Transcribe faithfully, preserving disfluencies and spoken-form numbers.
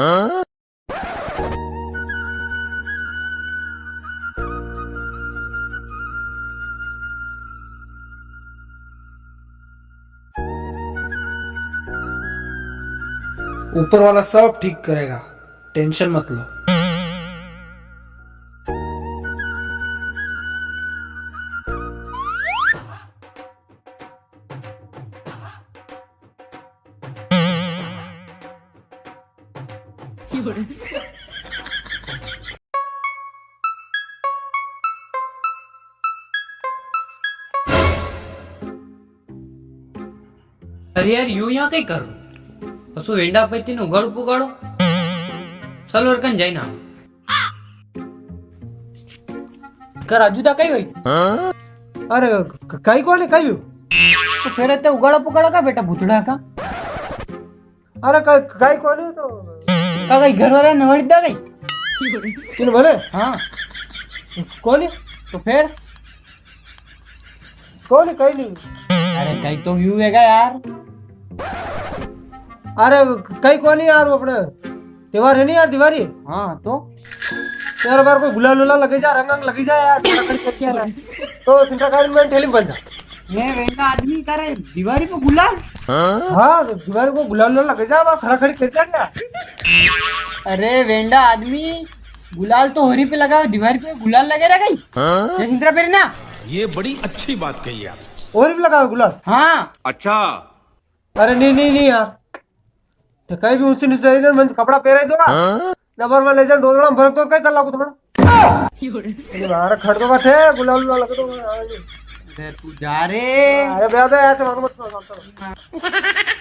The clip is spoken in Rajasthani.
ऊपर वाला सब ठीक करेगा, टेंशन मत लो। अरे यार, यूं यहाँ कई करो? असो वेंडा पे तीन उगाड़ो पुगाड़ो। चलो, और कन जाए ना। कर राजू दा कई भाई? अरे, क-, कई कोनी, कई हो? तो फिर इतने उगाड़ा पुगाड़ा का बेटा भूतड़ा का? अरे, क-, कई कोनी तो। का कई घर वाला नवड़ी दा कई? किन बोले? हाँ। कोनी? तो फिर? कोनी, कई नी। अरे, कई तो व्यू हैगा यार। अरे, कई कोनी यार, वो अपने त्योहार है नी यार, दिवारी। हाँ, तो? यार, बार कोई गुलाल उलाल लगे जा, रंग अंग लगे जा यार, खड़ा खड़ी करके यार। तो सिंटा गाड़ी में ठेली में बन जा। मैं वेंडा आदमी करे दिवारी पे गुलाल? हाँ, तो दिवारी को गुलाल उलाल लगे जा, वहाँ खड़ा खड़ी करके आ जा। अरे वेंडा आदमी, गुलाल तो होरी पे लगावे, दिवारी पे गुलाल लगे रह गई। जय सिंतरा पेरी ना। ये बड़ी अच्छी बात कही आप। होरी पे लगावे गुलाल? हाँ। अच्छा। अरे नी, नी, नी यार, तो कई भी ऊंची नीचे जाइए, मन कपड़ा पेराई दो। नंबर में ले जा, डोदड़ा में भर दो, कई कर लागू थोड़ा। अरे बाहर खड़ दो, थे गुलाल उलाल लगे दो। अरे तू जा रे। अरे बे, आ जा यार, तुम्हारे मत करो।